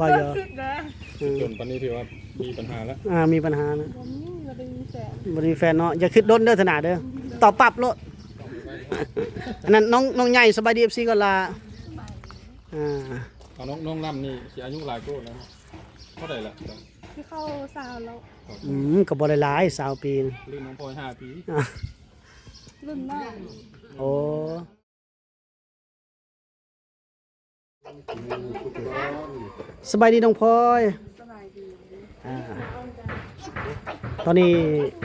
ວ່າຢູ່ ຄິດນະ ອືມ ຈົນປານນີ້ຖືວ່າມີບັນຫາແລ້ວ ອ່າ ມີບັນຫານະ ບໍ່ມີ ບໍ່ໄດ້ມີແຟນ ບໍ່ໄດ້ມີແຟນເນາະ ຢ່າຄິດດົນເດີທະນາເດີ ຕອບປັບໂລດ ອັນນັ້ນນ້ອງ ນ້ອງໃຫຍ່ ສະບາຍດີ ເອັຟຊີ ກ່ອນລະ ອ່າ ເອົາ ນ້ອງ ນ້ອງລຳນີ້ຊິອາຍຸຫຼາຍໂພດແລ້ວ ເທົ່າໃດລະ? ຊິເຂົ້າຊາວແລ້ວ ອືມ ກໍບໍ່ໄດ້ຫຼາຍ ຊາວປີ ລຸ້ນນ້ອງພອຍຫ້າປີ ອ່າ ລຸ້ນນ້ອງ ໂອ້ ສະບາຍດີນ້ອງພອຍ ສະບາຍດີ ອ່າ ຕອນນີ້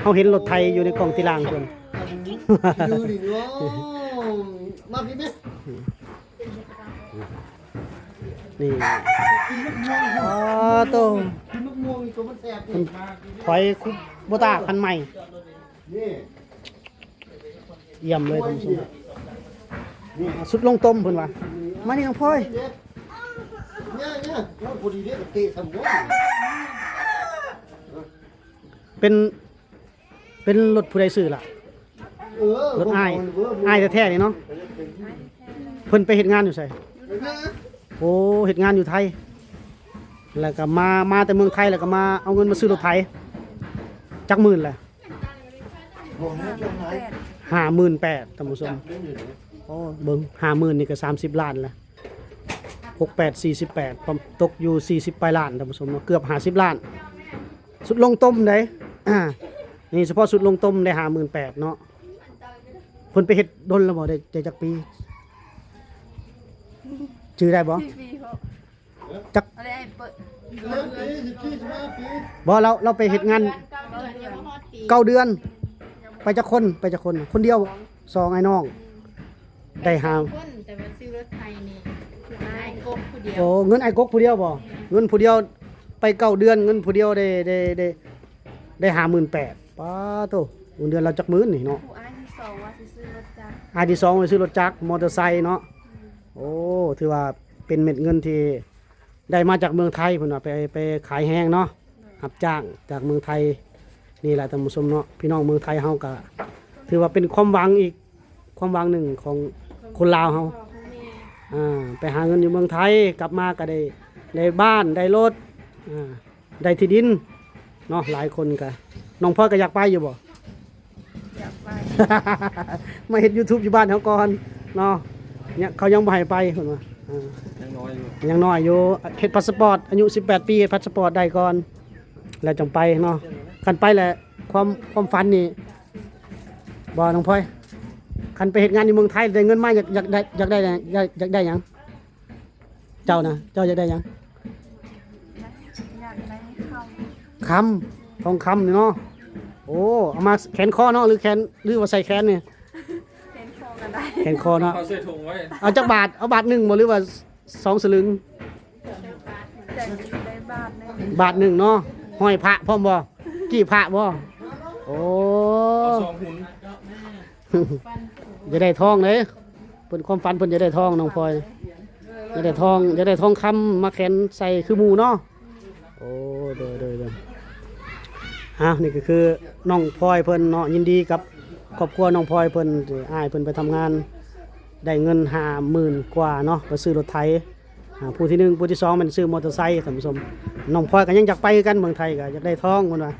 ເຮົາເຫັນລົດໄຖຢູ່ໃນກ້ອງຕິລາງເພິ່ນ ມາພີ້ແມ ນີ້ ອໍ ໂຕ ເພິ່ນຖອຍຄຸບໂບຕ້າຄັນໃໝ່ ນີ້ ຢ້ຽມເລີຍທ່ານຜູ້ຊົມ ນີ້ ຊຸດລົງຕົ້ມເພິ່ນວ່າ ມານີ້ນ້ອງພອຍ ນີ້ ນີ້ ໂອ້ ພໍດີເດ້ ເຕະຊ້ຳບໍ່ ເປັນ ເປັນລົດຜູ້ໃດຊື້ລະ? ເອີ ລົດອ້າຍ ອ້າຍແທ້ໆນີ້ເນາະ ເພິ່ນໄປເຮັດງານຢູ່ໃສ? ໂອ້ ເຮັດງານຢູ່ໄທ ແລ້ວກໍມາ ມາແຕ່ເມືອງໄທ ແລ້ວກໍມາເອົາເງິນມາຊື້ລົດໄຖ ຈັກໝື່ນລະ? ຫ້າໝື່ນແປດ ທ່ານຜູ້ຊົມ ໂອ້ ເບິ່ງ ຫ້າໝື່ນນີ້ກໍສາມສິບລ້ານລະ ຫົກແປດສີ່ສິບແປດ ປະມານ ຕົກຢູ່ສີ່ສິບປາຍລ້ານ ທ່ານຜູ້ຊົມເນາະ ເກືອບຫ້າສິບລ້ານ ຊຸດລົງຕົ້ມເດ້ ນີ້ສະເພາະຊຸດລົງຕົ້ມໄດ້ຫ້າໝື່ນແປດເນາະ ເພິ່ນໄປເຮັດດົນແລ້ວບໍ່? ໄດ້ ໄດ້ຈັກປີ? ຈື່ໄດ້ບໍ່? ຈັກ ບໍ່ ລາວ ລາວໄປເຮັດງານເກົ້າເດືອນ ໄປຈັກຄົນ? ໄປຈັກຄົນ? ຄົນດຽວ ສອງ ອ້າຍນ້ອງ ໄດ້ຫາ ຄົນ ແຕ່ວ່າຊື້ລົດໄຖນີ້ ອ້າຍກົກຜູ້ດຽວ ໂອ້ ເງິນອ້າຍກົກຜູ້ດຽວບໍ່? ເງິນຜູ້ດຽວໄປເກົ້າເດືອນ ເງິນຜູ້ດຽວໄດ້ ໄດ້ ໄດ້ ໄດ້ຫ້າໝື່ນແປດ ປາໂຕ ເງິນເດືອນລາວຈັກໝື່ນນີ້ເນາະ ຜູ້ອ້າຍທີສອງວ່າຊິຊື້ລົດຈັກ ອ້າຍທີສອງວ່າຊື້ລົດຈັກ ມໍເຕີໄຊເນາະ ໂອ້ ຖືວ່າເປັນເມັດເງິນທີ່ ໄດ້ມາຈາກເມືອງໄທ ເພິ່ນວ່າໄປ ໄປຂາຍແຮງເນາະ ຮັບຈ້າງຈາກເມືອງໄທ ນີ້ແຫຼະທ່ານຜູ້ຊົມເນາະ ພີ່ນ້ອງເມືອງໄທເຮົາກໍຖືວ່າເປັນຄວາມຫວັງອີກ ຄວາມຫວັງໜຶ່ງຂອງຄົນລາວເຮົາ ອ່າ ໄປຫາເງິນຢູ່ເມືອງໄທ ກັບມາກໍໄດ້ ໄດ້ບ້ານ ໄດ້ລົດ ອ່າ ໄດ້ທີ່ດິນເນາະ ຫຼາຍຄົນກໍ ນ້ອງພອຍກໍຢາກໄປຢູ່ບໍ່? ຢາກໄປ ມາເຮັດຢູທູບຢູ່ບ້ານເຮົາກ່ອນເນາະ ເຂົາຍັງບໍ່ໃຫ້ໄປເພິ່ນວ່າ ອ່າ ຍັງນ້ອຍຢູ່ ຍັງນ້ອຍຢູ່ ເຮັດພາສປອດ ອາຍຸສິບແປດປີ ເຮັດພາສປອດໄດ້ກ່ອນ ແລ້ວຈັ່ງໄປເນາະ ຄັນໄປແລ້ວ ຄວາມ ຄວາມຝັນນີ້ ບໍ່ ນ້ອງພອຍ ຄັນໄປເຮັດງານຢູ່ເມືອງໄທ ໄດ້ເງິນມາ ຢາກ ຢາກໄດ້ ຢາກໄດ້ ຢາກ ຢາກໄດ້ຫຍັງ? ເຈົ້ານະ ເຈົ້າຢາກໄດ້ຫຍັງ? ຢາກໄດ້ຄຳ ຄຳ ທອງຄຳນີ້ເນາະ ໂອ້ ເອົາມາແຂນຄໍເນາະ ຫຼືແຂນ ຫຼືວ່າໃສ່ແຂນນີ້? ແຂນຄໍກໍໄດ້ ແຂນຄໍເນາະ ເອົາໃສ່ຖົງໄວ້ ເອົາຈັກບາດ? ເອົາບາດໜຶ່ງບໍ່ ຫຼືວ່າສອງສະລຶງ? ຢາກໄດ້ບາດໜຶ່ງ ບາດໜຶ່ງເນາະ ຫ້ອຍພະພ້ອມບໍ່? ກີບພະບໍ່? ໂອ້ ເອົາສອງຫຸນ ຢາກໄດ້ທອງເດ້ ເພິ່ນຄວາມຝັນເພິ່ນຢາກໄດ້ທອງ ນ້ອງພອຍ ຢາກໄດ້ທອງ ຢາກໄດ້ທອງຄຳມາແຂນໃສ່ຄືໝູ່ເນາະ ໂອ້ ໂດຍ ໂດຍ ໂດຍ ອ່າ ນີ້ກໍຄືນ້ອງພອຍເພິ່ນເນາະ ຍິນດີກັບຄອບຄົວນ້ອງພອຍເພິ່ນ ທີ່ອ້າຍເພິ່ນໄປທຳງານ ໄດ້ເງິນຫ້າໝື່ນກວ່າເນາະ ໄປຊື້ລົດໄຖ ອ່າ ຜູ້ທີໜຶ່ງ ຜູ້ທີສອງແມ່ນຊື້ມໍເຕີໄຊ ທ່ານຜູ້ຊົມ ນ້ອງພອຍກໍຍັງຢາກໄປຄືກັນ ເມືອງໄທກໍຢາກໄດ້ທອງ ເພິ່ນວ່າ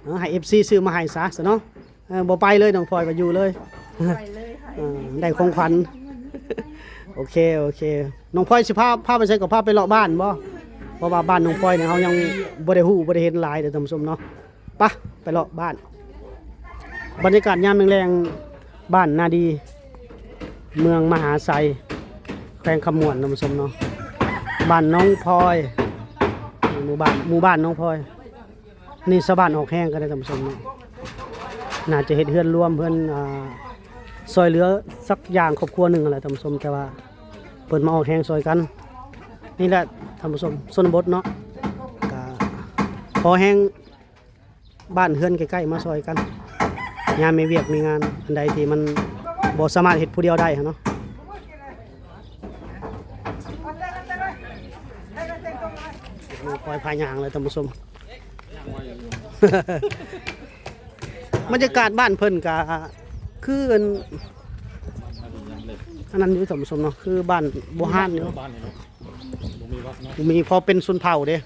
ເອີ ໃຫ້ເອັຟຊີຊື້ມາໃຫ້ຊະ ຊະເນາະ ເອີ ບໍ່ໄປເລີຍ ນ້ອງພອຍກໍຢູ່ເລີຍ ໄປເລີຍ ເອີ ໄດ້ຂອງຂວັນ ໂອເຄ ໂອເຄ ນ້ອງພອຍຊິພາ ພາໄປໃສ? ກໍພາໄປເລາະບ້ານບໍ່? ເພາະວ່າບ້ານນ້ອງພອຍນີ້ເຮົາຍັງບໍ່ໄດ້ຮູ້ ບໍ່ໄດ້ເຫັນຫຼາຍເດີທ່ານຜູ້ຊົມເນາະ ປະ ໄປເລາະບ້ານ ບັນຍາກາດຍາມແລງໆ ບ້ານນາດີ ເມືອງມະຫາໄຊ ແຂວງຄຳມ່ວນ ທ່ານຜູ້ຊົມເນາະ ບ້ານໜອງພອຍ ໝູ່ບ້ານ ໝູ່ບ້ານໜອງພອຍ ນີ້ຊາວບ້ານອອກແຮງກັນເດ້ທ່ານຜູ້ຊົມເນາະ ໜ້າຈະເຮັດເຮືອນລວມ ເຮືອນ ອ່າ ຊ່ອຍເຫຼືອສັກຢ່າງຄອບຄົວໜຶ່ງຫັ້ນແຫຼະທ່ານຜູ້ຊົມ ແຕ່ວ່າເພິ່ນມາອອກແຮງຊ່ອຍກັນ ນີ້ແຫຼະທ່ານຜູ້ຊົມ ຊົນນະບົດເນາະ ກະຂໍແຮງ ບ້ານເຮືອນໃກ້ໆມາຊ່ອຍກັນ ຍາມມີວຽກມີງານ ອັນໃດທີ່ມັນບໍ່ສາມາດເຮັດຜູ້ດຽວໄດ້ຫັ້ນເນາະ ນ້ອງພອຍພາຍ່າງເລີຍທ່ານຜູ້ຊົມ ບັນຍາກາດບ້ານເພິ່ນກະຄືອັນ ອັນນັ້ນຢູ່ທ່ານຜູ້ຊົມເນາະ ຄືບ້ານບູຮານຢູ່ ບ້ານນີ້ເນາະ ບໍ່ມີວັດ ມີພໍເປັນຊົນເຜົ່າເດ້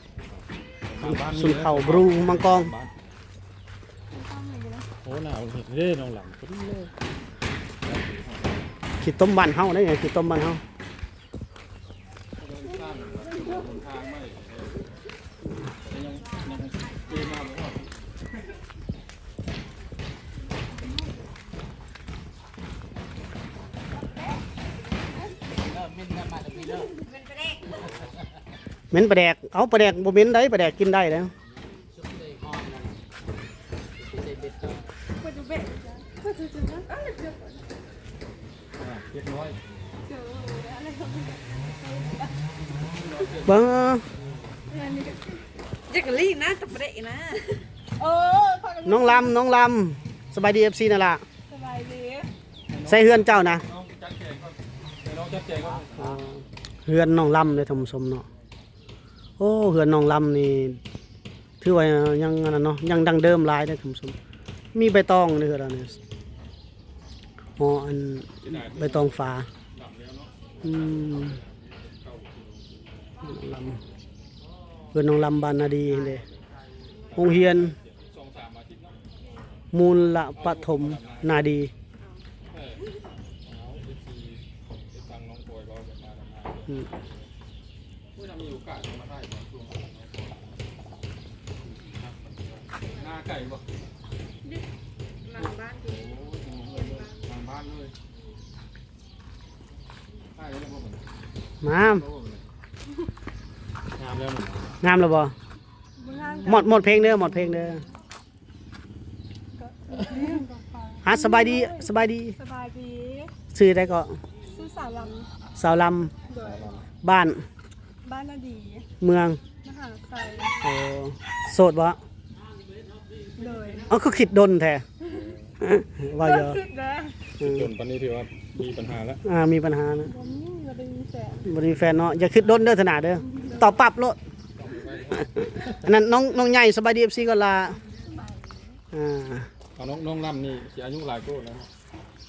ຊົນເຜົ່າບຣູມັງກອງ. ໂອ້ ໜາວເດ້ ນ້ອງລຳ ພໍດີເລີຍ. ຂີ້ຕົມບ້ານເຮົາເດ້ ຂີ້ຕົມບ້ານເຮົາ. ເໝັນປາແດກ. ເອົາ ປາແດກບໍ່ເໝັນໃດ ປາແດກກິນໄດ້ເດ້. ອ່າ ຮຽບຮ້ອຍ ເບິ່ງ ຢາກລີ້ນະ ຕະປະເດະນະ. ໂອ້ ນ້ອງລຳ ນ້ອງລຳ ສະບາຍດີ ເອັຟຊີ ນັ້ນລະ. ສະບາຍດີ. ໃສເຮືອນເຈົ້ານະ? ນ້ອງຈັດແຈງກ່ອນ ໃຫ້ນ້ອງຈັດແຈງກ່ອນ. ເຮືອນນ້ອງລຳເດ້ທ່ານຜູ້ຊົມເນາະ. ໂອ້ ເຮືອນນ້ອງລຳນີ້ ຖືວ່າຍັງອັນນັ້ນເນາະ ຍັງດັ້ງເດີມຫຼາຍເດ້ທ່ານຜູ້ຊົມ. ມີໃບຕອງເດ້ເຮືອນລາວນີ້ ຫໍ່ອັນໃບຕອງຝາ. ອືມ ເຮືອນນ້ອງລຳ ເຮືອນນ້ອງລຳບ້ານນາດີເດ້. ໂຮງຮຽນ ມູນລະປະຖົມນາດີ. ອືມ ງາມ ງາມແລ້ວບໍ່? ບໍ່ງາມ ມອດ ມອດເພງເດີ ມອດເພງເດີ. ຮະ ສະບາຍດີ ສະບາຍດີ ສະບາຍດີ. ຊື່ໃດເກາະ? ຊື່ສາວລຳ ສາວລຳ. ໂດຍ. ບ້ານ? ບ້ານນາດີ. ເມືອງ? ມະຫາໄຊ. ໂອ້ ໂສດບໍ່? ໂດຍ. ເອົ້າ ຄືຄິດດົນແທ້ ວ່າຢູ່ ຄິດເດີ. ອືມ ຈົນປານນີ້ຖືວ່າມີປັນຫາແລ້ວ. ອ່າ ມີປັນຫາແລ້ວ ບໍ່ມີ ບໍ່ໄດ້ມີແຟນ ບໍ່ໄດ້ມີແຟນເນາະ. ຢ່າຄິດດົນເດີ ທະນາເດີ ຕອບປັບໂລດ. ອັນນັ້ນ ນ້ອງ ນ້ອງໃຫຍ່ ສະບາຍດີ ເອັຟຊີ ກ່ອນລະ. ອ່າ ເອົາ ນ້ອງ ນ້ອງລຳນີ້ຊິອາຍຸຫຼາຍກວ່າແລ້ວ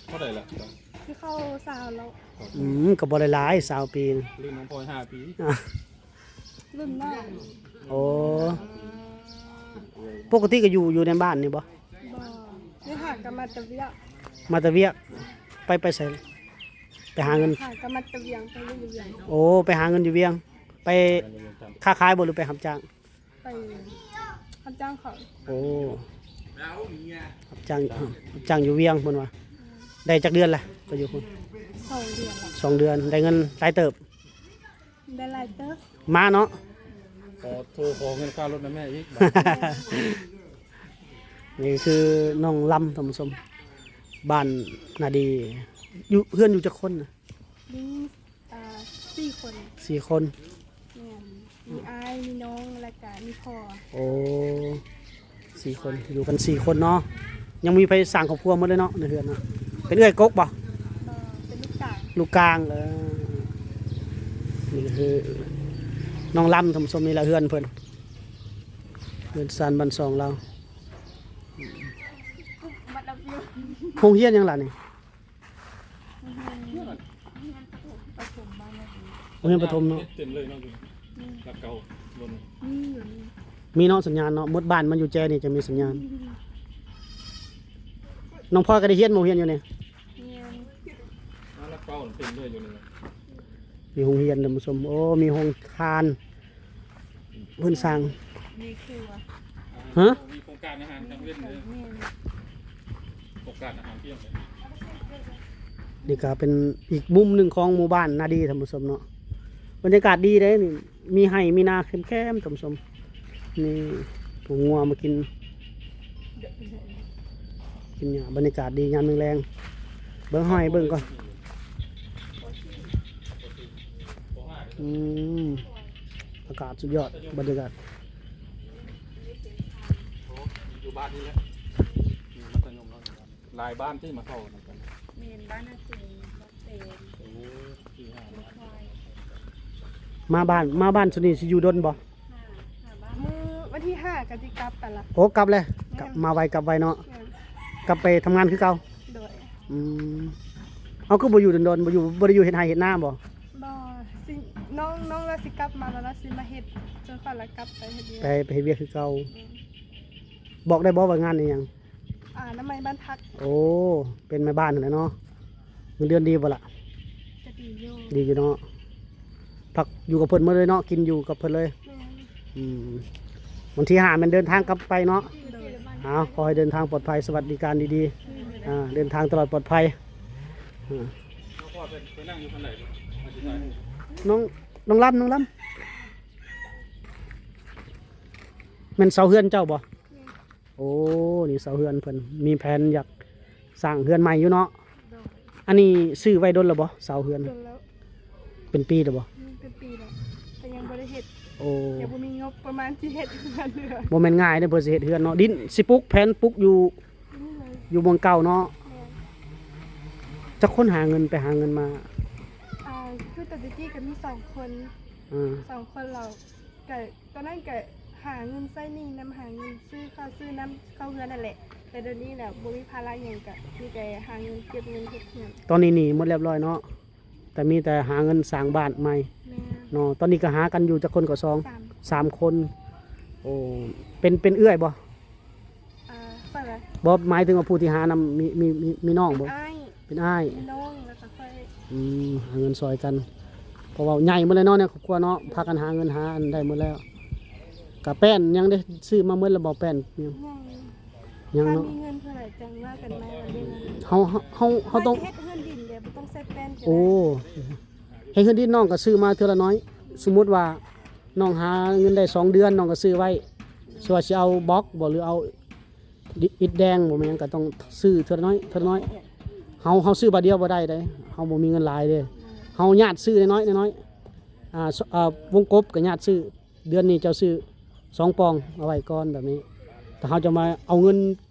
ເທົ່າໃດລະ? ຊິເຂົ້າຊາວແລ້ວ. ອືມ ກໍບໍ່ໄດ້ຫຼາຍ ຊາວປີ. ລຸ້ນນ້ອງພອຍຫ້າປີ. ອ່າ ລຸ້ນນ້ອງ. ໂອ້ ປົກກະຕິກໍຢູ່ ຢູ່ໃນບ້ານນີ້ບໍ່? ບໍ່ ໄປຫາກໍມາແຕ່ວຽກ. ມາແຕ່ວຽກ ໄປ ໄປໃສ? ໄປຫາເງິນ. ຫາກໍມາແຕ່ວຽງ ໄປຢູ່ວຽງ. ໂອ້ ໄປຫາເງິນຢູ່ວຽງ ໄປຄ້າຂາຍບໍ່ ຫຼືໄປຮັບຈ້າງ? ໄປຮັບຈ້າງເຂົາ. ໂອ້ ຮັບຈ້າງ ຮັບຈ້າງຢູ່ວຽງເພິ່ນວ່າ. ໄດ້ຈັກເດືອນລະ ໄປຢູ່ພຸ້ນ? ສອງເດືອນລະ. ສອງເດືອນ ໄດ້ເງິນຫຼາຍເຕີບ. ໄດ້ຫຼາຍເຕີບ ມາເນາະ. ຂໍໂທຂໍເງິນຄ່າລົດນຳແມ່ອີກ. ນີ້ຄືນ້ອງລຳ ທ່ານຜູ້ຊົມ ບ້ານນາດີ. ຢູ່ ເຮືອນຢູ່ຈັກຄົນນະ? ມີ ອ່າ ສີ່ຄົນ. ສີ່ຄົນ. ແມ່ນ ມີອ້າຍ ມີນ້ອງ ແລ້ວກະມີພໍ່. ໂອ້ ສີ່ຄົນ ຢູ່ກັນສີ່ຄົນເນາະ. ຍັງມີໃຜສ້າງຄອບຄົວໝົດເລີຍເນາະ ໃນເຮືອນເນາະ. ເປັນເອື້ອຍກົກບໍ່? ບໍ່ ເປັນລູກກາງ. ລູກກາງ. ເອີ ນີ້ກໍຄືນ້ອງລຳ ທ່ານຜູ້ຊົມ. ນີ້ລະເຮືອນເພິ່ນ ເຮືອນຊານບ້ານຊ່ອງລາວ. ໂຮງຮຽນຫຍັງລະນີ້? ໂຮງຮຽນປະຖົມເນາະ. ເຮັດເຕັມເລີຍເນາະ ຢູ່ຫຼັກເກົ້າ. ມີຢູ່ນີ້ ມີເນາະ ສັນຍານເນາະ. ໝົດບ້ານມາຢູ່ແຈນີ້ຈະມີສັນຍານ. ນ້ອງພອຍກໍໄດ້ຮຽນບໍ່? ຮຽນຢູ່ນີ້. ຮຽນ ອ່າ ຫຼັກເກົ້າເຕັມເລີຍຢູ່ນີ້. ມີໂຮງຮຽນ ທ່ານຜູ້ຊົມ. ໂອ້ ມີໂຮງທານ. ເພິ່ນສ້າງ ມີຄົວ. ຮະ? ມີໂຄງການອາຫານກາງເວັນເດີ. ແມ່ນ ໂຄງການອາຫານທ່ຽງເດີ. ນີ້ກໍເປັນອີກມຸມໜຶ່ງຂອງໝູ່ບ້ານນາດີ ທ່ານຜູ້ຊົມເນາະ. ບັນຍາກາດດີເດ້ນີ້ ມີໄຮ່ມີນາແຄມໆ ທ່ານຜູ້ຊົມ. ນີ້ ເອົາງົວມາກິນ ກິນຫຍ້າ. ບັນຍາກາດດີຍາມແລງໆ. ເບິ່ງຫອຍເບິ່ງກ່ອນ. ອືມ ອາກາດສຸດຍອດ ບັນຍາກາດ. ໂອ້ ຢູ່ບ້ານນີ້ແຫຼະ ມັດທະຍົມເນາະ. ຫຼາຍບ້ານທີ່ມາເຂົ້ານຳກັນ. ແມ່ນ ບ້ານນາເຊນ ບ້ານເຕນ. ໂອ້ ສີ່ຫ້າບ້ານ. ມາບ້ານ ມາບ້ານຊຸດນີ້ຊິຢູ່ດົນບໍ່? ຫ້າ ຫ້າບ້ານ. ມື້ວັນທີຫ້າກໍຊິກັບໄປລະ. ໂອ້ ກັບແລ້ວ. ແມ່ນ ກັບມາໄວກັບໄວເນາະ. ແມ່ນ ກັບໄປທຳງານຄືເກົ່າ. ໂດຍ. ອືມ ເອົາ ຄືບໍ່ຢູ່ດົນໆ ບໍ່ຢູ່ ບໍ່ໄດ້ຢູ່ເຮັດໄຮ່ເຮັດນາບໍ່? ບໍ່ ຊິ ນ້ອງ ນ້ອງລະ ຊິກັບມາແລ້ວລະ ຊິມາເຮັດ ຈົນກວ່າລະກັບໄປເຮັດວຽກ ໄປ ໄປເຮັດວຽກຄືເກົ່າ. ແມ່ນ. ບອກໄດ້ບໍ່ວ່າງານອີ່ຫຍັງ? ອ່າ ອະນາໄມບ້ານພັກ. ໂອ້ ເປັນແມ່ບ້ານຫັ້ນແຫຼະເນາະ. ເງິນເດືອນດີບໍ່ລະ? ກະດີຢູ່. ດີຢູ່ເນາະ. ພັກຢູ່ກັບເພິ່ນໝົດເລີຍເນາະ ກິນຢູ່ກັບເພິ່ນເລີຍ. ແມ່ນ. ອືມ ວັນທີຫ້າແມ່ນເດີນທາງກັບໄປເນາະ. ໂດຍ. ເອົາ ຂໍໃຫ້ເດີນທາງປອດໄພ ສະຫວັດດີການດີໆ. ອືມ. ອ່າ ເດີນທາງຕະຫຼອດປອດໄພ. ອ່າ ນ້ອງ ນ້ອງລຳ ນ້ອງລຳ ແມ່ນເຊົາເຮືອນເຈົ້າບໍ່? ແມ່ນ. ໂອ້ ນີ້ເຊົາເຮືອນເພິ່ນ ມີແຜນຢາກສ້າງເຮືອນໃໝ່ຢູ່ເນາະ. ໂດຍ. ອັນນີ້ຊື້ໄວ້ດົນແລ້ວບໍ່ ເສົາເຮືອນ? ດົນແລ້ວ. ເປັນປີແລ້ວບໍ່? ອືມ ເປັນປີແລ້ວ ແຕ່ຍັງບໍ່ໄດ້ເຮັດ. ໂອ້ ຍັງບໍ່ມີງົບປະມານຊິເຮັດເຮືອນເທື່ອ. ບໍ່ແມ່ນງ່າຍເດ້ເພິ່ນຊິເຮັດເຮືອນເນາະ. ດິນຊິປຸກ ແຜນປຸກຢູ່ ຢູ່ເມືອງເກົ່າເນາະ. ແມ່ນ. ຈັກຄົນຫາເງິນ ໄປຫາເງິນມາ? ອ່າ ຄືຕອນຕະກີ້ກໍມີສອງຄົນ. ອືມ ສອງຄົນ ແລ້ວກໍຕອນນັ້ນກໍຫາເງິນໃຊ້ໜີ້ນຳ ຫາເງິນຊື້ເຂົ້າຊື້ນ້ຳເຂົ້າເຮືອນນັ້ນແຫຼະ. ແຕ່ດຽວນີ້ແຫຼະ ບໍ່ມີພາລະຫຍັງ ກໍມີແຕ່ຫາເງິນເກັບເງິນເຮັດເຮືອນ. ຕອນນີ້ໜີ້ໝົດລຽບລ້ອຍເນາະ. ແຕ່ມີແຕ່ຫາເງິນສ້າງບ້ານໃໝ່. ແມ່ນ. ເນາະ. ຕອນນີ້ກໍຫາກັນຢູ່ຈັກຄົນກໍ ສອງ ສາມ ສາມຄົນ. ໂອ້ ເປັນ ເປັນເອື້ອຍບໍ່? ອ່າ ຂ້ອຍຫວາ? ບໍ່ ໝາຍເຖິງວ່າຜູ້ທີ່ຫານຳ ມີ ມີ ມີ ມີນ້ອງບໍ່? ເປັນອ້າຍ. ເປັນອ້າຍ. ມີນ້ອງ ແລ້ວກໍຂ້ອຍ. ອືມ ຫາເງິນຊ່ອຍກັນ ເພາະວ່າໃຫຍ່ໝົດແລ້ວເນາະ ໃນຄອບຄົວເນາະ. ແມ່ນ. ພາກັນຫາເງິນຫາອັນໄດ້ໝົດແລ້ວ. ກະແປ້ນຍັງເດ້ ຊື້ມາໝົດແລ້ວບໍ່ ແປ້ນ? ຍັງ. ຍັງເນາະ. ຖ້າມີເງິນເທົ່າໃດຈັ່ງວ່າກັນໃໝ່ ເຮົາ ເຮົາ ເຮົາ ເຮົາຕ້ອງ ເຮັດເຮືອນດິນເດ ບໍ່ຕ້ອງໃຊ້ແປ້ນກໍໄດ້. ໂອ້ ເຮັດເຮືອນດິນ ນ້ອງກໍຊື້ມາເທື່ອລະໜ້ອຍ. ສົມມຸດວ່ານ້ອງຫາເງິນໄດ້ສອງເດືອນ ນ້ອງກໍຊື້ໄວ້. ສ່ວນຊິເອົາບລັອກບໍ່ ຫຼືເອົາອິດແດງບໍ່ ແມ່ນຫຍັງ ກໍຕ້ອງຊື້ເທື່ອລະໜ້ອຍ ເທື່ອລະໜ້ອຍ. ເຮົາ ເຮົາຊື້ບາດດຽວບໍ່ໄດ້ເດ້ ເຮົາບໍ່ມີເງິນຫຼາຍເດ້. ເຮົາຍາດຊື້ນ້ອຍໆ ນ້ອຍໆ. ອ່າ ສ- ອ່າ ວົງກົບກໍຍາດຊື້ ເດືອນນີ້ເຈົ້າຊື້ສອງປ່ອງເອົາໄວ້ກ່ອນແບບນີ້. ຖ້າເຮົາຈະມາເອົາເງິນ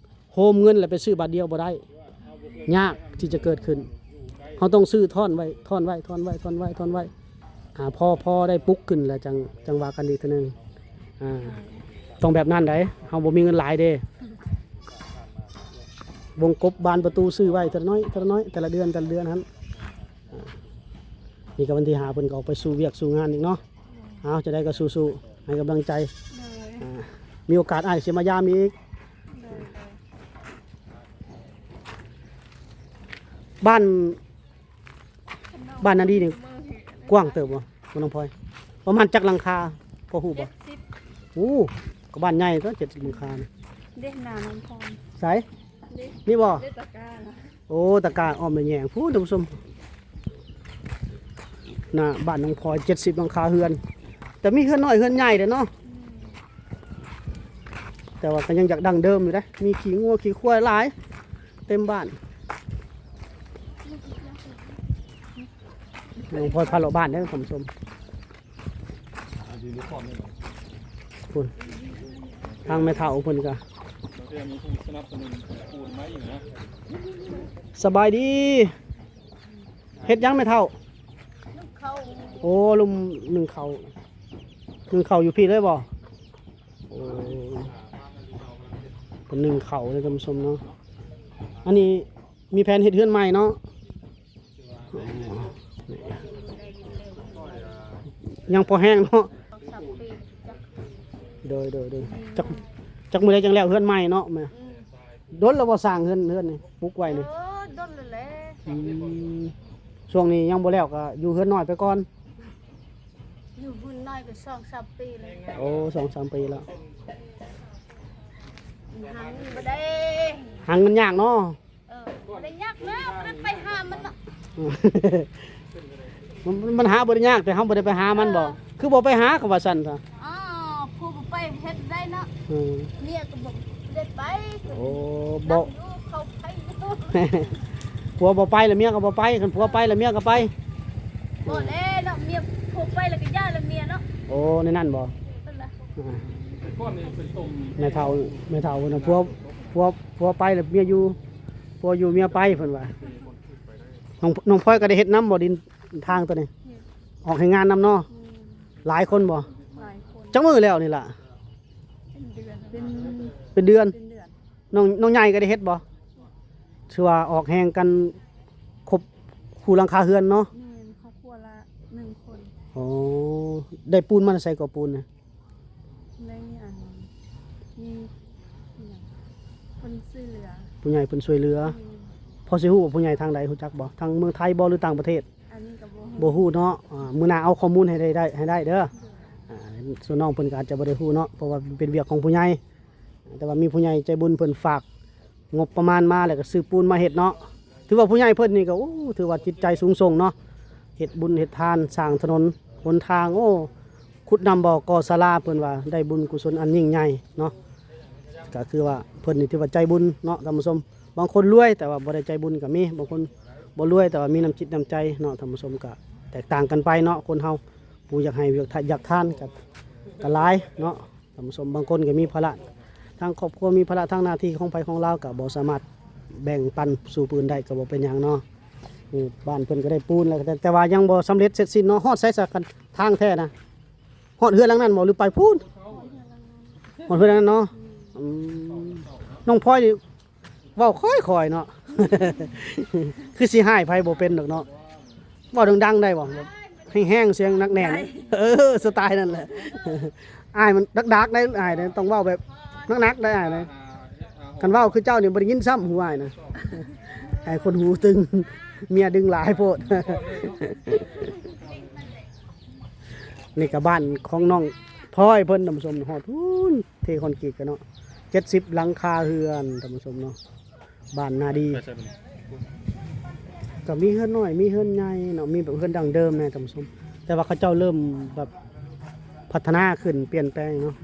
ໂຮມເງິນແລ້ວໄປຊື້ບາດດຽວບໍ່ໄດ້ ຍາກທີ່ຈະເກີດຂຶ້ນ. ເຮົາຕ້ອງຊື້ທ້ອນໄວ້ ທ້ອນໄວ້ ທ້ອນໄວ້ ທ້ອນໄວ້ ທ້ອນໄວ້ ອ່າ ພໍ ພໍໄດ້ປຸກຂຶ້ນແລ້ວ ຈັ່ງ ຈັ່ງວ່າກັນອີກເທື່ອໜຶ່ງ. ອ່າ ຕ້ອງແບບນັ້ນໃດ ເຮົາບໍ່ມີເງິນຫຼາຍເດ້. ວົງກົບ ບານປະຕູ ຊື້ໄວ້ເທື່ອລະໜ້ອຍ ເທື່ອລະໜ້ອຍ ແຕ່ລະເດືອນ ແຕ່ລະເດືອນຫັ້ນ. ອ່າ ນີ້ກໍວັນທີຫ້າ ເພິ່ນກໍອອກໄປສູ່ວຽກສູ່ງານອີກເນາະ. ເອົາ ຈັ່ງໃດກໍສູ້ໆ ໃຫ້ກຳລັງໃຈ. ໂດຍ. ອ່າ ມີໂອກາດອ້າຍຊິມາຢາມອີກ. ໂດຍ ໂດຍ. ບ້ານ ບ້ານນາດີນີ້ກວ້າງເຕີບບໍ່ ນ້ອງພອຍ? ປະມານຈັກຫຼັງຄາ ພໍຮູ້ບໍ່? ເຈັດສິບ. ໂອ້ ກໍບ້ານໃຫຍ່ຕົວະ ເຈັດສິບຫຼັງຄານີ້. ເດ້ ໜ້ານ້ອງພອຍ. ໃສ? ນີ້ບໍ່? ເດ້ ຕະການະ. ໂອ້ ຕະກາອ້ອມລະແຍງພຸ້ນທ່ານຜູ້ຊົມ. ໜ້າບ້ານນ້ອງພອຍ ເຈັດສິບຫຼັງຄາເຮືອນ. ແຕ່ມີເຮືອນນ້ອຍເຮືອນໃຫຍ່ເດ້ເນາະ. ອືມ. ແຕ່ວ່າກໍຍັງຢາກດັ້ງເດີມຢູ່ເດ້ ມີຂີ້ງົວຂີ້ຄວາຍຫຼາຍເຕັມບ້ານ. ນ້ອງພອຍພາເລາະບ້ານເດ້ທ່ານຜູ້ຊົມ. ພຸ້ນ ທາງແມ່ເຖົ້າເພິ່ນກະ ສະບາຍດີ. ເຮັດຫຍັງແມ່ເຖົ້າ? ໜຶ້ງເຂົ້າ. ໂອ້ ລຸມໜຶ້ງເຂົ້າ. ໜຶ້ງເຂົ້າຢູ່ພີ້ເລີຍບໍ່? ໂອ້ ເພິ່ນໜຶ້ງເຂົ້າເດີທ່ານຜູ້ຊົມເນາະ. ອັນນີ້ ມີແຜນເຮັດເຮືອນໃໝ່ເນາະ. ອໍ ຍັງພໍແຮງເນາະ. ສອງສາມປີ. ໂດຍ ໂດຍ ໂດຍ. ຈັກ ຈັກມື້ໃດຈັ່ງແລ້ວເຮືອນໃໝ່ເນາະແມ່? ອືມ. ດົນແລ້ວບໍ່ສ້າງເຮືອນ ເຮືອນນີ້ ປຸກໄວ້ນີ້? ເອີ ດົນແລ້ວແຫຼະ. ອືມ. ຊ່ວງນີ້ຍັງບໍ່ແລ້ວ ກໍຢູ່ເຮືອນນ້ອຍໄປກ່ອນ. ຢູ່ເຮືອນນ້ອຍກໍສອງສາມປີແລ້ວ. ໂອ້ ສອງສາມປີແລ້ວ. ຫາເງິນບໍ່ໄດ້ ຫາເງິນຍາກເນາະ. ເອີ ບໍ່ໄດ້ຍາກແລ້ວ ບໍ່ໄດ້ໄປຫາມັນເນາະ. ມັນ ມັນຫາບໍ່ໄດ້ຍາກ ແຕ່ເຮົາບໍ່ໄດ້ໄປຫາມັນບໍ່? ເອີ ຄືບໍ່ໄປຫາ ກໍວ່າຊັ້ນຊະ. ອໍ ຜົວບໍ່ໄປເຮັດໄດ້ເນາະ. ເອີ ເມຍກໍບໍ່ໄດ້ໄປ. ໂອ້ ບໍ່ ຢູ່ເຂົ້າໄປຢູ່. ຜົວບໍ່ໄປລະເມຍກໍບໍ່ໄປ ຄັນຜົວໄປລະເມຍກໍໄປ. ບໍ່ແລ້ວເນາະ ເມຍ ຜົວໄປລະກໍຢ່າລະເມຍເນາະ. ໂອ້ ແນວນັ້ນບໍ່? ເພິ່ນລະ ອ່າ ແມ່ເຖົ້າ ແມ່ເຖົ້າເພິ່ນນະ ຜົວ ຜົວ ຜົວໄປລະເມຍຢູ່ ຜົວຢູ່ເມຍໄປ ເພິ່ນວ່າ. ນ້ອງ ນ້ອງພອຍກໍໄດ້ເຮັດນຳບໍ່ ດິນທາງໂຕນີ້? ເຮັດ. ອອກແຮງງານນຳເນາະ. ອືມ. ຫຼາຍຄົນບໍ່? ຫຼາຍຄົນ. ຈັກມື້ແລ້ວນີ້ລະ? ເປັນເດືອນ. ເປັນ ເປັນເດືອນ. ເປັນເດືອນ. ນ້ອງ ນ້ອງໃຫຍ່ກໍໄດ້ເຮັດບໍ່? ຖືວ່າອອກແຮງກັນຄົບຄູ່ຫຼັງຄາເຮືອນເນາະ. ແມ່ນ ຄອບຄົວລະໜຶ່ງຄົນ. ອໍ ໄດ້ປູນມາແຕ່ໃສກໍປູນນະ? ໃນອັນ ມີອີ່ຫຍັງ ເພິ່ນຊ່ວຍເຫຼືອ ຜູ້ໃຫຍ່ເພິ່ນຊ່ວຍເຫຼືອ. ແມ່ນ. ພໍຊິຮູ້ວ່າຜູ້ໃຫຍ່ທາງໃດ ຮູ້ຈັກບໍ່? ທາງເມືອງໄທບໍ່ ຫຼືຕ່າງປະເທດ? ອັນນີ້ກໍບໍ່ຮູ້ ບໍ່ຮູ້ເນາະ. ອ່າ ມື້ໜ້າເອົາຂໍ້ມູນໃຫ້ໄດ້ ໄດ້ ໃຫ້ໄດ້ເດີ. ໂດຍ. ອ່າ ສ່ວນນ້ອງເພິ່ນກໍອາດຈະບໍ່ໄດ້ຮູ້ເນາະ ເພາະວ່າເປັນວຽກຂອງຜູ້ໃຫຍ່ ແຕ່ວ່າມີຜູ້ໃຫຍ່ໃຈບຸນເພິ່ນຝາກງົບປະມານມາ ແລ້ວກໍຊື້ປູນມາເຮັດເນາະ. ຖືວ່າຜູ້ໃຫຍ່ເພິ່ນນີ້ກໍ ໂອ້ ຖືວ່າຈິດໃຈສູງສົ່ງເນາະ ເຮັດບຸນເຮັດທານ ສ້າງຖະໜົນຫົນທາງ ໂອ້ ຂຸດນ້ຳບໍ່ ກໍ່ສາລາ ເພິ່ນວ່າໄດ້ບຸນກຸສົນອັນຍິ່ງໃຫຍ່ເນາະ. ກໍຄືວ່າເພິ່ນນີ້ຖືວ່າໃຈບຸນເນາະທ່ານຜູ້ຊົມ. ບາງຄົນລວຍແຕ່ວ່າບໍ່ໄດ້ໃຈບຸນກໍມີ, ບາງຄົນບໍ່ລວຍແຕ່ວ່າມີນ້ຳຈິດນ້ຳໃຈເນາະທ່ານຜູ້ຊົມ. ກໍແຕກຕ່າງກັນໄປເນາະ ຄົນເຮົາ ຜູ້ຢາກໃຫ້ຢາກທານ ຢາກທານກໍ ກໍຫຼາຍເນາະ. ທ່ານຜູ້ຊົມ ບາງຄົນກໍມີພາລະທາງຄອບຄົວ ມີພາລະທາງໜ້າທີ່ຂອງໃຜຂອງລາວ ກໍບໍ່ສາມາດແບ່ງປັນສູ່ຜູ້ອື່ນໄດ້ ກໍບໍ່ເປັນຫຍັງເນາະ. ນີ້ບ້ານເພິ່ນກໍໄດ້ປູນແລ້ວ ແຕ່ ແຕ່ວ່າຍັງບໍ່ສຳເລັດເສັດສິ້ນເນາະ. ຮອດໃສຊະ ຄັນທາງແທ້ນະ? ຮອດເຮືອນຫຼັງນັ້ນບໍ່ ຫຼືໄປພຸ້ນ? ຮອດເຮືອນຫຼັງນັ້ນເນາະ. ອືມ ນ້ອງພອຍນີ້ ເວົ້າຄ່ອຍໆເນາະ ຄືຊິຮ້າຍໃຜບໍ່ເປັນດອກເນາະ. ເວົ້າດັງໆໄດ້ບໍ່? ແບບແຮງໆ ສຽງໜັກແໜ້ນ. ໄດ້. ເອີ ສະໄຕນັ້ນແຫຼະ. ອ້າຍມັນດັກໆໄດ໋ ອ້າຍເດ້ ຕ້ອງເວົ້າແບບໜັກໆໄດ໋ອ້າຍເດ້. ຄັນເວົ້າຄືເຈົ້ານີ້ບໍ່ໄດ້ຍິນຊ້ຳ ຫູອ້າຍນະ. ອ້າຍຄົນຫູຕຶງ ເມຍດຶງຫຼາຍໂພດ. ນີ້ກໍບ້ານຂອງນ້ອງພອຍເພິ່ນ ທ່ານຜູ້ຊົມ. ຮອດພຸ້ນ ເທຄອນກຣີດກັນເນາະ ເຈັດສິບຫຼັງຄາເຮືອນ ທ່ານຜູ້ຊົມເນາະ. ບ້ານນາດີ ໄປໃສບັດນີ້? ກໍມີເຮືອນນ້ອຍ ມີເຮືອນໃຫຍ່ເນາະ ມີແບບເຮືອນດັ້ງເດີມແດ່ທ່ານຜູ້ຊົມ. ແຕ່ວ່າເຂົາເຈົ້າເລີ່ມແບບພັດທະນາຂຶ້ນ ປ່ຽນແປງເນາະ.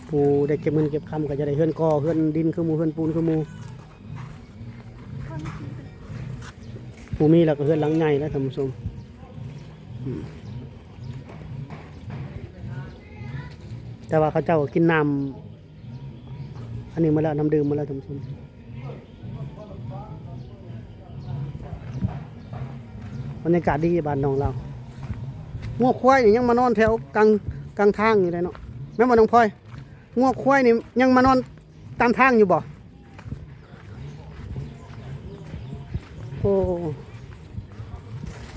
ຜູ້ໄດ້ເກັບເງິນເກັບຄຳກໍຈະໄດ້ເຮືອນກໍ່ ເຮືອນດິນຄືໝູ່ ເຮືອນປູນຄືໝູ່. ຜູ້ມີແລ້ວກໍເຮືອນຫຼັງໃຫຍ່ນະທ່ານຜູ້ຊົມ. ອືມ ແຕ່ວ່າເຂົາເຈົ້າກໍກິນນ້ຳ ອັນນີ້ໝົດແລ້ວ ນ້ຳດື່ມໝົດແລ້ວທ່ານຜູ້ຊົມ. ບັນຍາກາດດີບ້ານນ້ອງລາວ. ງົວຄວາຍນີ້ຍັງມານອນແຖວກາງ ກາງທາງຢູ່ເດ້ເນາະ ແມ່ນບໍ່ນ້ອງພອຍ? ງົວຄວາຍນີ້ຍັງມານອນຕາມທາງຢູ່ບໍ່? ໂອ້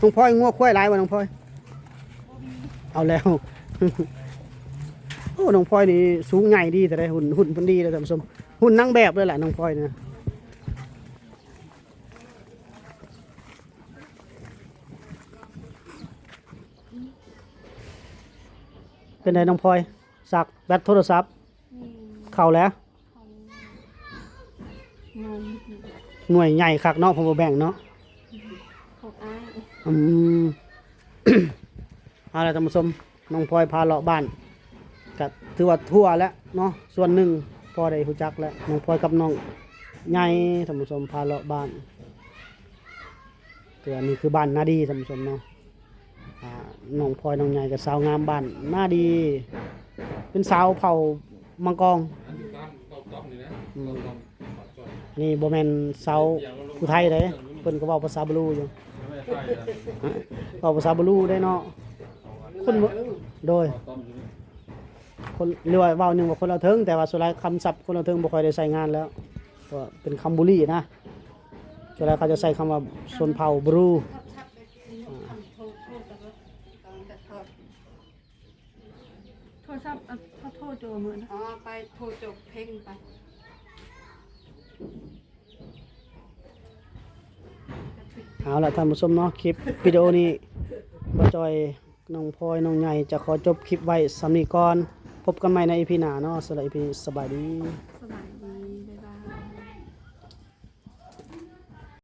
ນ້ອງພອຍ ງົວຄວາຍຫຼາຍບໍ່ນ້ອງພອຍ? ເອົາແລ້ວ ໂອ້ ນ້ອງພອຍນີ້ສູງໃຫຍ່ດີແທ້ເດ້ ຫຸ່ນ ຫຸ່ນເພິ່ນດີເດ້ທ່ານຜູ້ຊົມ. ຫຸ່ນນາງແບບເລີຍແຫຼະນ້ອງພອຍນີ້ນະ. ເປັນໃດນ້ອງພອຍ? ຊັກແບັດໂທລະສັບ ອືມ ເຂົ້າແລ້ວ ເຂົ້າແລ້ວ ໜ່ວຍໃຫຍ່ຄັກເນາະ ເພິ່ນບໍ່ແບ່ງເນາະ ຂອງອ້າຍ ອືມ. ເອົາລະທ່ານຜູ້ຊົມ ນ້ອງພອຍພາເລາະບ້ານ ກະຖືວ່າທົ່ວແລ້ວເນາະ ສ່ວນໜຶ່ງພໍໄດ້ຮູ້ຈັກແລ້ວ ນ້ອງພອຍກັບນ້ອງໃຫຍ່ ທ່ານຜູ້ຊົມ ພາເລາະບ້ານ. ແຕ່ອັນນີ້ຄືບ້ານນາດີ ທ່ານຜູ້ຊົມເນາະ. ອ່າ ນ້ອງພອຍນ້ອງໃຫຍ່ກໍສາວງາມບ້ານນາດີ ເປັນສາວເຜົ່າມັງກອງ. ອືມ ອັນນີ້ບໍ່ແມ່ນສາວຜູ້ໄທເດ້ ເພິ່ນກໍເວົ້າພາສາບາລູຢູ່ ເວົ້າພາສາບາລູໄດ້ເນາະ. ຄົນ ໂດຍ ຄົນ ຫຼືວ່າເວົ້າໜຶ່ງວ່າຄົນລາວເທິງ ແຕ່ວ່າສ່ວນຫຼາຍຄຳສັບຄົນລາວເທິງບໍ່ຄ່ອຍໄດ້ໃຊ້ງານແລ້ວ ເພາະວ່າເປັນຄຳບູລີນະ. ສ່ວນຫຼາຍເຂົາຈະໃຊ້ຄຳວ່າຊົນເຜົ່າບຣູ ອ່າ. ໂທລະສັບ ເອົາ ໂທໂຈມື້ນະ ອໍ ໄປໂທໂຈເພັງໄປ. ເອົາລະທ່ານຜູ້ຊົມເນາະ ຄລິບວິດີໂອນີ້ ບ່າວຈ່ອຍ ນ້ອງພອຍ ນ້ອງໃຫຍ່ ຈະຂໍຈົບຄລິບໄວ້ສ່ຳນີ້ກ່ອນ. ພົບກັນໃໝ່ໃນອີພີໜ້າເນາະ. ສຳລັບອີພີນີ້ ສະບາຍດີ ສະບາຍດີ.